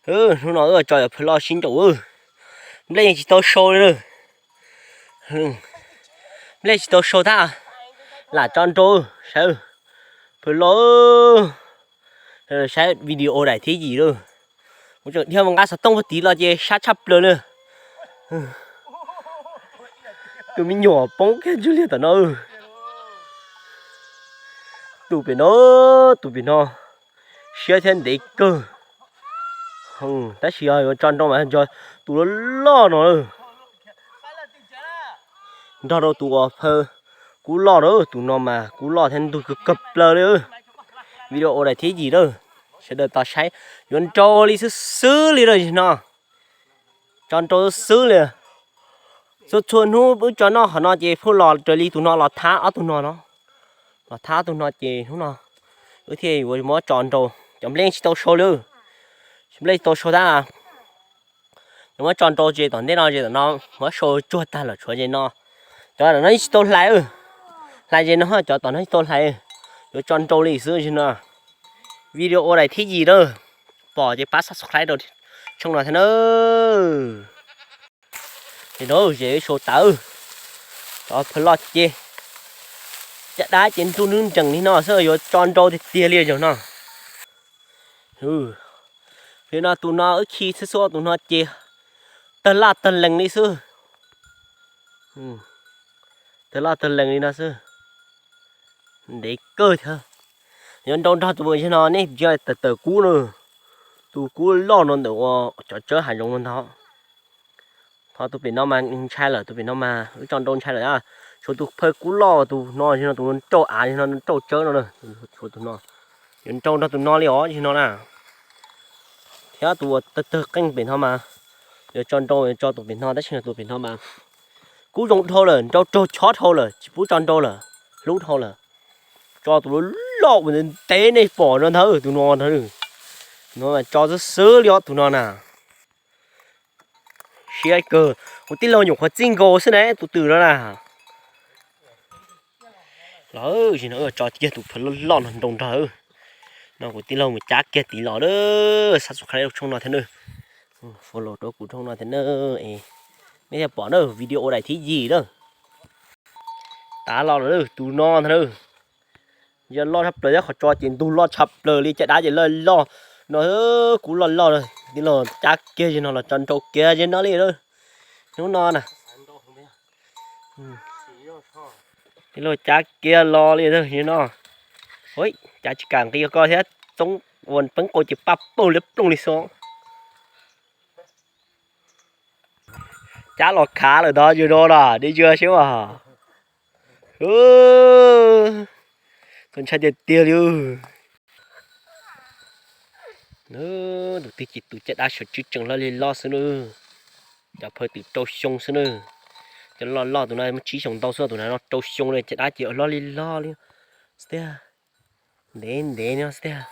Hnub no wb tso cov phawj loj sib nraus, nplej yeej tsis tau sau li. Nplej tsis tau sau tab, lam tso nrau, saib, phawj loj. Saib video daim thib yim lawm. Kuv tseem dhia mus nqa xov tooj puag tid los ces sab tshaj plaws li. Tus me nyuam poob kiag ntsuj liag tom no. Tus pem no, tus pem no siab thiab ntev kawg. Tab sis yog yuav tso nrau mas nrog tus loj loj no, nrog rau tus uas phawj kub loj na, tus no mas kub loj thiab ntug kawg kawg plaws li. Video daim thib yim na, sawv daws tos saib, yuav nrau li xwb xwb li no. Tso nrau xwb li. Txhua txhua hnub wb tso noj qhov no ces pheej los raws li tus no los thab ob tug no no. Los thab ob tug no ces hnub no wb thiaj yuav muab tso nrau. Cov nplej tsis tau sau li, nplej tsis tau sau tab. Yuav muab tso nrau ces tom ntej no ces tom no muab sau tsuag tag lawm tshuav ze no. Cov tom no tsis tau hlais, hlais ze no, cov tom no tsis tau hlais. Yuav tso nrau li xwb no. Video daim thib yim na, pom ces pab subscribe rau tshooj no thiab na. Ces no ces sau tawv, cov phawj loj ces caj dab ces nrug nrug nrees li no xwb, yuav tso nrau tiag tiag li zaum no. Li no tus no wb khi xwb xwb, tus no ces tawg laj tawg lees li xwb. Tawg laj tawg lees li no xwb. Ntev kawg thiab. Yuav nrau nrog tus no, nej ntsia tawm tawm kub na, tus kub loj no ntawm ua cov tsawb hav zoov no ntag. Ho tus pem no mas ntshai lawm, tus pem no mas wb tso nrau ntshai lawm. Tshuav tus phawj kub loj tus no, tus rauj av no, rauj tsawb no, tshuav tus no. Yuav nrau nrog tus no li os no na. Thiab tus uas tawg tawg qeej pem no mas yuav tso nrau, yuav tso tus pem no, tab sis tus pem no mas kub zoo dhau lawm, nrau raug chob dhau lawm, tsis pub tso nrau lawm, hlub dhau lawm. Tso tus loj uas ntev nej pom no ntag, tus no ntag. Tus no mas tso xwb xwb li os, tus no na. Siab kawg, kuv tij laug nyuam qhuav txij nkaus xwb na tus twm no na. Los, tso kiag tus phawj loj loj no nrau nrog. No kuv tij laug mus cab kiag tid los, subscribe rau tshooj no thiab na, follow rau kuv tshooj no thiab na. Nej thiaj pom na, video daim thib yim na. Tav los lawm tus no ntag na. Yog loj tshaj plaws thiab, qhov tso ces ntug loj tshaj plaws li, caj dab ces loj loj no, kub loj loj. Tij laug cab kiag ze no los tso nrau kiag ze no li. Hnub no na, tij laug cab kiag los li no. Cab tsis kam nqis ko thiab, ua peeb qau ces paj paug liab ploog li xwb. Cab los khav lawm ntag, yog no na, deb zog seb mas. Txaus ntshai tiag tiag li. Tus twg ces tus caj dab sawv tswv tseem loj li loj xwb na. Cov phawj twm rau xyoo xwb na. Cov loj loj tus no muaj tsib xyoos ntau xwb, tus no rau xyoo li, caj dab ces loj li loj li xwb tiag. Ntev ntev no xwb tiag.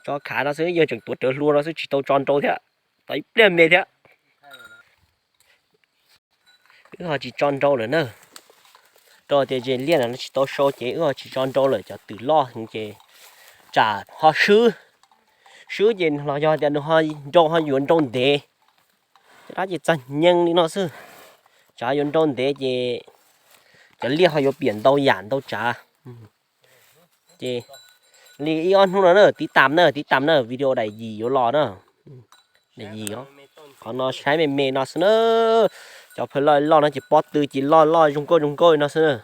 Tso khav no xwb, yog tseem tuav rawv hlua no xwb tsis tau tso nrau thiab, tos ib pliag me thiab. Wb ho tsis tso nrau lawm na. Rau tias zes liaj no tsis tau sau ces wb ho tsis tso nrau lawm, cov twm loj heev ces tsam ho swb. Swb ces los yog tias nws ho nrau ho yuav nrau ntev. Cov dab ces txog nyeej li no xwb. Tsam yuav nrau ntev ces cov liaj ho yuav piam ntau yam ntau tsav. Ces li ib ob hnub no na, tib tam na, tib tam na, video daim yim yuav los na. Daim yim, qhov no saib me me no xwb na. Cov phawj loj loj no ces pob tw ces loj loj zoo nkauj zoo nkauj no xwb na.